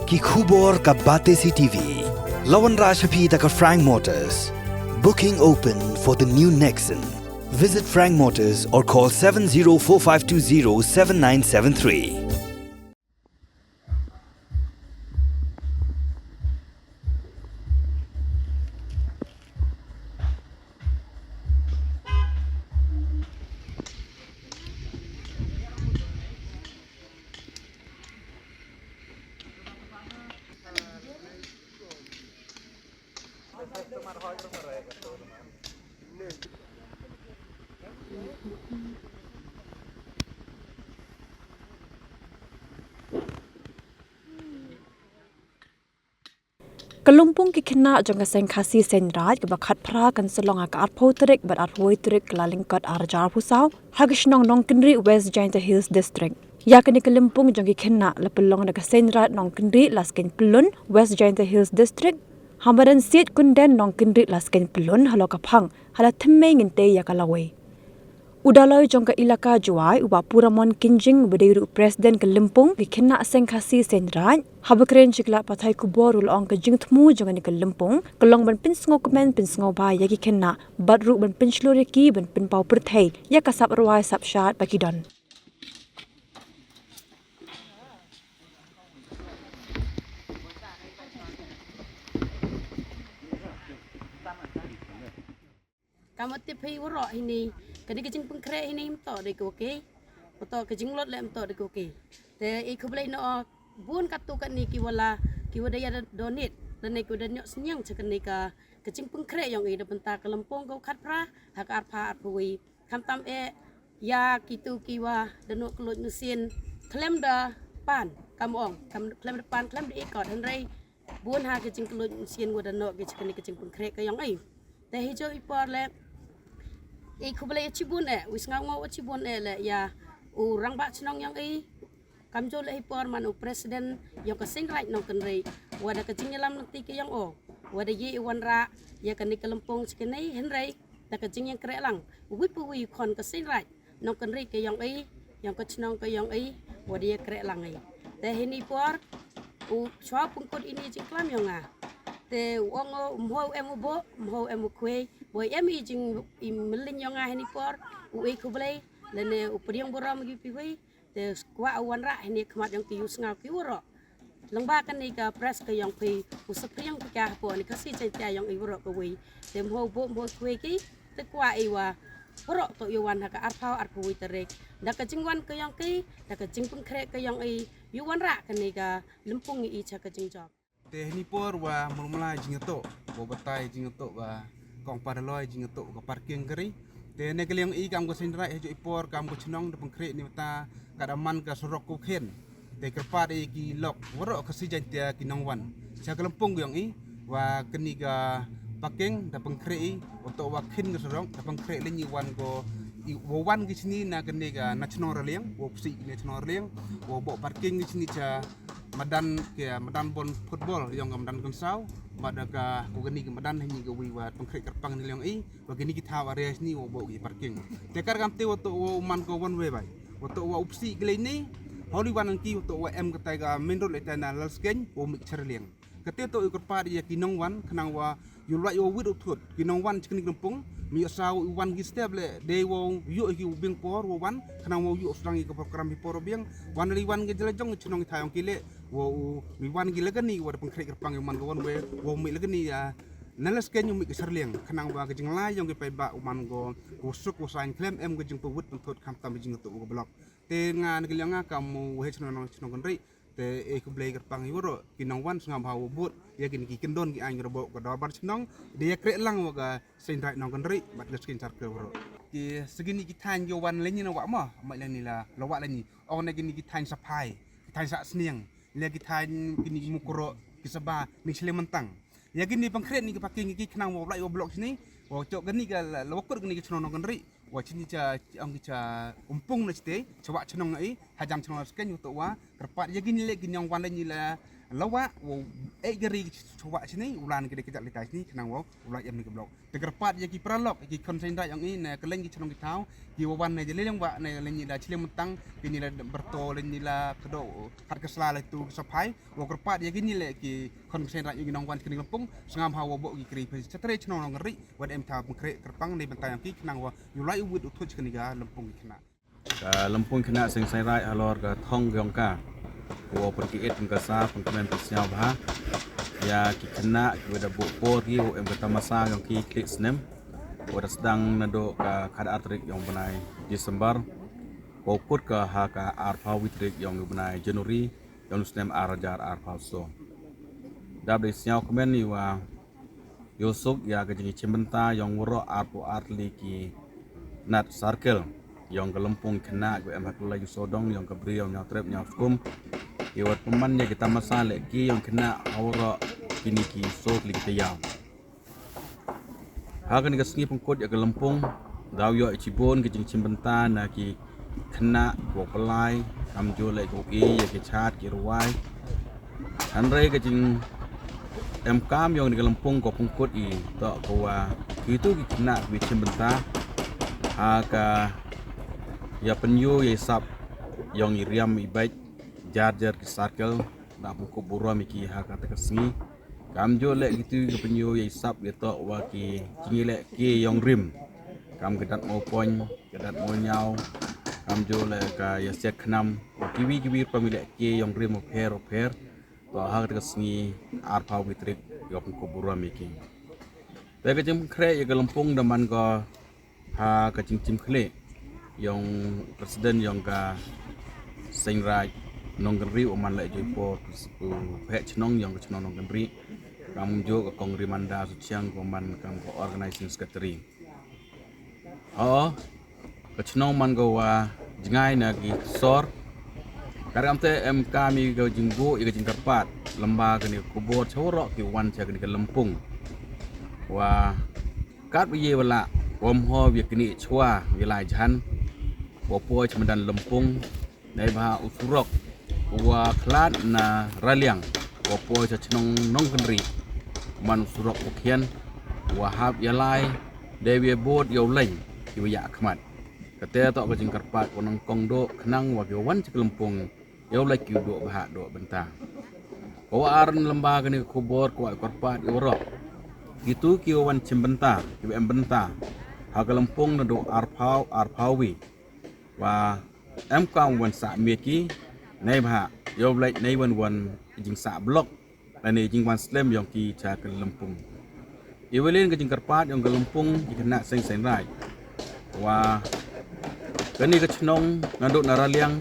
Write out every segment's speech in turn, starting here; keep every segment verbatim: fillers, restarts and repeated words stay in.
Ki khubor ka Batesi T V. La wanrah sha phi da ka Frank Motors. Booking open for the new Nexon. Visit Frank Motors or call seven zero four five two zero seven nine seven three. Ka lympung ki khynnah jong ka Seng Khasi Seng Raij kaba khatphra kan sa long ha ka arphew tarik bad arphew wei tarik Kyllalyngkot arhajar arphew saw ha ka shnong Nongkynrih, West Jaintia Hills District. Ïa kane ka lympung jong ki khynnah la pynlong da ka Seng Raij Nongkynrih Laskein Pyllun, West Jaintia Hills District, ha madan Siej Kunden Nongkynrih Laskein Pyllun halor ka phang ha la thym Mei Ngyntei ïa ka lawei. U Daloi jong ka Ilaka Jowai, u Bah Puramon Kynjing, uba dei ruh u President ka lympung ki khynnah Seng Khasi Seng Raij, haba kren sha ki lad pathai khubor u la ong ka jingthmu jong kane ka lympung ka long ban pynsngewkmen pynsngewbha ïa ki khynnah bad ruh ban pynshlur ïa ki ban pynpaw pyrthei ïa ka sap rwai sap shad ba ki don. Kam tip hi waroh hini, kane ka jingpynkhreh hini mynta dei ko ke, mynta ka jinglot leh mynta dei ko ke. Te i khublei noh bun katto katne ki wala, ki wa da ïa donate lane ki wa da ñiewsynñiang cha kane ka, ka jingpynkhreh ïong i da bynta ka lympung ka khatphra ha ka arphew arphew wei. Khamtam eh ïa kito ki wa da noh ka luid mynsiem khlem da pan, kam ong, kam, khlem da pan, khlem da ikot, hynrei bun ha ka jingkylluid mynsiem wa da noh ki cha kane ka jingpynkhreh ka ïong i. Te hi jong i por leh i khublei chibun eh, wi sngaw ngaw chibun eh leh ïa u rangbah chnong ïong i. Kam jong leh hi por man u President ïong ka Seng Raij Nongkynrih, wa da ka jingïalam lynti ka ïong o, wa da ïa i wanrah ïa kane ka lympung cha kane, hynrei da ka jingïeng kreh lang u wi pa wi khon ka Seng Raij Nongkynrih ka ïong i, ïong ka chnong ka ïong i, wa da ïa kreh lang i. Te hini por u chwa pynkut ini jingklam ïong nga. Te u ong o, mho em u bo, mho em u khwei, boi em i jing i mylliñ ïong nga hini por, u i khublei lane u pdiang burom ki pi wei. Te kwah u wanrah hini khmat ïong ki yu sngaw ki waroh. Lyngba kane ka press ka ïong phi u sapriang phi ka hapoh ni Khasi Jaiñtia ïong i waroh ka wei. Te mho bo mho khwei ki, te kwah i wa waroh to yu wan ha ka arphew arphew wei tarik. Da ka jingwan ka ïong ki, da ka jingpynkhreh ka ïong i, yu wanrah kane ka lympung i cha ka jingjop. Te hini por wa murmla jingto, wa batai jingto, wa kong paraloi jingto ka parking kari. Te ne ka liang i kam ka Seng Raij ha joi por kam ka chnong da pynkhreh ni mata ka da man ka surok ku khen. Te kyrpad i ki lok waroh Khasi Jaiñtia ki nongwan cha ka lympung ïong i, wa kani ka parking da pynkhreh i, wa to wa khen ka surok da pynkhreh lynñi wan ko i, wa wan ki chini na kani ka na chnong Raliang, wa psi ki na chnong Raliang, wa bo parking ki chini cha madan ke madan bon football ïong ka madan Kynsaw, bad ka ko kani ka madan hini ka wi wa pynkhreh kyrpang ni liang i, wa kini ki thaw area sini wa bo ki parking. Te kar kam te wa to wa man ko one way bai. Wa to wa u psi ki lei ni, holi wan ki wa to wa em ka tai ka main road le tai na Lalskeiñ, wa mik Charliang. Ka te to i kyrpad ïa ki nongwan, khnang wa yu lwai wa wit u thut, ki nongwan chikni lympung, mi sa u wan ki step le, dei wa yu ki u biang por wa wan, khnang wa yu sdang i ka program hi por biang, wan li wan ki jela jong chnong i thayong ki le, wa u mi wan ki lagani wa da pynkhreh kyrpang ïa man ka one way, wa mi lagani ïa na Lalskeiñ u mi ka Charliang, khnang wa ka jinglai ïong ki paidbah u man ko, ko suk ko sain khlem em ka jingpawit pynthut khamtam jingto ka block. Te nga na ka liang nga kam u he chnong nong chnong Kynrih, te e khublei kyrpang ïa waroh ki nongwan sngap ha u bud, ïa kini ki kyndon ki aiñ robot ka dorbar chnong, de ïa kreh lang wa ka Seng Raij Nongkynrih, bad Lalskeiñ Circle waroh. Ki sa kini ki thaiñ ki wan leni na wa ma, ma leni la, la wa leni. Ong na kini ki thaiñ Saphai, ki thaiñ Sahsniang, le ki thaiñ kini ki Mukroh, ki Saba, ni Shle Mentang. Ïa kini pynkhreh ni ki parking ki khnang wa u lait wa block sini, wa chok kini ka la, la wa kut kini ki chnong Nongkynrih, wa chini cha, ong ki cha Umpung na chite, cha wa chnong i, hajan chnong Lalskeiñ wa to wa, kyrpad ïa kini le kini ong wan le ni la, Lawah wow ek gari chwa chini ulan ki de kejak litai chini khnang wow ulat yam ni ke blok. Te kyrpad ya ki paralok ki khon seng dai yong i ne keleng ki chnong ki thaw ki wawan ne jeli leng wa ne leng ni la chilem tang ki ni la berto leng ni la kedo khat kesla le tu saphai. Wow kyrpad ya ki ni le ki khon seng dai yong i nong wan kini lempung sngam ha wow bok ki kri pe chatre chnong nong ri wa em thaw pengkre kyrpang ne bentai yong ki khnang wow yulai uwit uthuch kini ga lempung ki khna. Ka lempung khynnah Seng Saiñ Raij halor ka thong yong ka. Wow pynkiit pynkysa pynkmen pynsñiaw bha ïa ki khynnah kiwa da buh por ki wow em ka tamasa yong ki khlieh snem. Wow da sdang naduh ka khatar tarik yong u bnai December. Wow kut ka ha ka arphaw wi tarik yong u bnai January yong u snem ar hajar arphaw so. Dap da i sñiaw kmen iwa ïoh suk ïa ka jingïachimbynta yong waroh arphew ar tylli ki nat circle yong ka lympung khynnah kiwa em ha kylleng sawdong yong ka Bri yong Ñiawtrep Ñiawskum. Iwa pynman ïa ki tamasa lehke yong khynnah ha waroh kini ki saw tylli ki taïaw. Ha kani ka sngi pynkut ïa ka lympung daw ïoh i chibun ka jingchimbynta na ki khynnah kiwa pynlai kamjooh leh kiwa i ïa ki chad ki rwai. Hynrei ka jing em kam yong ni ka lympung ko pynkut i toh ko wa kitu ki khynnah kiwa chimbynta ha ka ïa pynïoh ïa i sap yong i riam i beit jar jar ki circle da pynkut burom ïa ki ha kata ka sngi. Kamjooh leh kitu ki pynïoh ïa i sap ïa toh wa ki jingïalehke yong rim kam ka dat mo pon ka dat mo ñiaw kamjooh leh ka ïa siak khnam wa kiwi kiwi rukom ïalehke yong rim u pher u pher. To ha kata ka sngi arphaw wi tarik ïa pynkut burom ïa ki. Te ka jingpynkhreh ïa ka lympung da man ko ha ka jingchim khlieh yong president yong ka Seng Raij Nongkynrih u man leh joi por u pheh chnong yong ka chnong Nongkynrih. Kamjooh ka kong Rimanda Suchiang ko man kam ka organizing secretary. O ka chnong man ko wa jngai na ki sor. Kar kamte em kam i ka jingbuh i ka jingkyrpad lamba kani ka khubor cha waroh ki wan cha kani ka lympung wa kat wa ye wa lah wa mho wa kni chwa wa lai jhan wa poi cha madan lympung. Nei bha u surok wa khlad na Raliang wa poi cha chnong Nongkynrih man u surok u khian wa hap ïa lai dei wa bud ïa u leng ki wa ïa khmat. Kate toh ka jingkyrpad wa nongkong doh khnang wa ki wan cha ka lympung ïa u leng ki doh bha doh bynta. Ka wa ar lamba kani ka khubor ka wa kyrpad ïa waroh kitu ki wa wan chim bynta ki wa em bynta ha ka lympung naduh arphaw arphaw wi wa em kam wan sah miet ki nei bha ïa u leng nei wan wan jingsah blok lane jingwan slem yong ki cha ka lympung. Iwelin ka jingkyrpad yong ka lympung ki khynnah Seng Seng Raij wa kani ka chnong naduh na Raliang,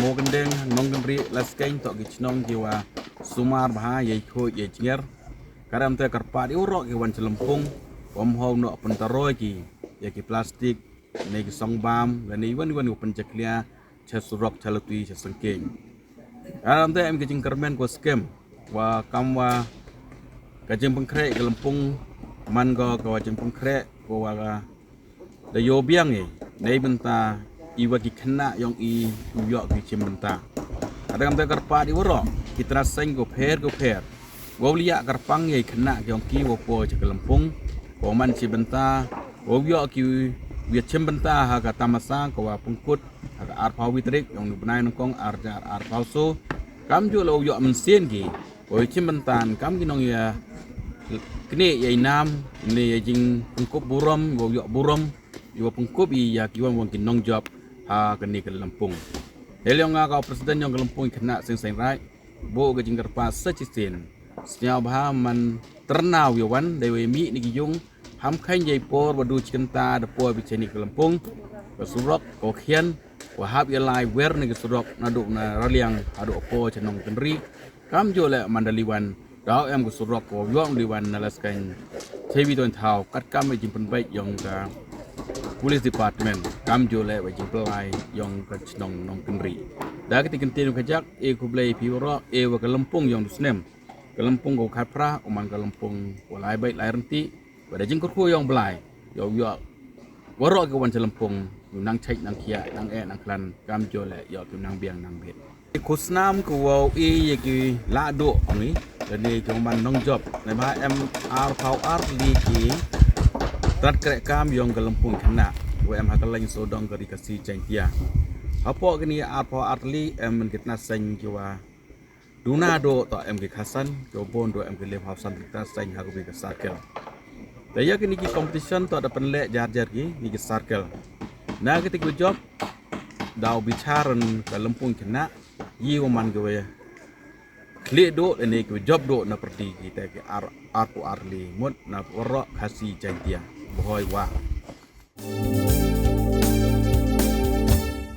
Mawkyndeng, Nongkynrih, Laskeiñ toh ki chnong ki wa sumar bha ïa i khuid ïa i jngiar. Karam te kyrpad ïa waroh ki wan cha lympung wa mho noh pyntaroi ki ïa ki plastik ne ki song bam lane iwan iwan ki pynjakhlia cha surok cha lutui cha sengkeiñ. Karam te em ki jingkyrmen ko skem wa kam wa ka jingpynkhreh ka lympung man ko ka wa jingpynkhreh ko wa ka da ïoh biang i nei bynta i wa ki khynnah yong i u ïoh ki chim bynta. Karam te kyrpad ïa waroh ki tnat seng ko pher ko pher wa u liah kyrpang ïa i khynnah yong ki wa poi cha ka lympung ko man chim bynta wa u ïoh ki u ïa chim bynta ha ka tamasa ko wa pynkut ha ka arphaw wi tarik yong u bnai nyngkong ar hajar arphaw so. Kamjooh la u ïoh mynsiem ki wa u chim bynta kam ki nong ïa knieh ïa i nam ne ïa jingpynkup burom wa u ïoh burom ïa wa pynkup ïa ki wan wan ki nongjop ha kani ka lympung. Hel yong nga ka president yong ka lympung i khynnah Seng Seng Raij buh ka jingkyrpad sa chisien sñiaw bha man tyrnaw ïa wan dei wa mih ni ki yung ham khaiñ jai por wa du chikynta da poi bi chani ka lympung ka surok ko khian wa hap ïa lai wer ni ka surok naduh na Raliang haduh poi cha Nongkynrih. Kamjooh leh man da liwan daw em ka surok ko ïoh liwan na Laskeiñ chewi don thaw kat kam jingpynbeit yong ka police department kamjooh leh wa jingpynlai yong ka chnong Nongkynrih. Da ka ti kyntien ka jak e khublei phi waroh e wa ka lympung yong du snem ka lympung ko khatphra u man ka lympung wa lai beit lai rynti wa da jingkyrkhu yong Blai ïoh ïoh waroh ki wan cha lympung ïoh nang chait nang khiah nang eh nang khlan kamjooh leh ïoh ki nang biang nang bit. Khusnam ka wow i ya ki la do ngi lane ki man nong job ne ba em ar pau ar li ki trat krek kam yong ka lempung kena wa em ha ka leng so dong ka ri ka si jeng tia. Hapo kini ar pau ar li em ki tna seng ki wa duna do to em ki khasan ki wa bon do em ki lem hausan ki tna seng ha ka wi ka circle. Da ya kini ki competition to da penlek jar jar ki ni ki circle. Na ki tik job daw bicharan ka lempung kena yi wa man ki wa khlieh do lane ki wa job do na perdi ki te ki ar ar pu ar li mut na warok Khasi Jaintia. Bohoi wa.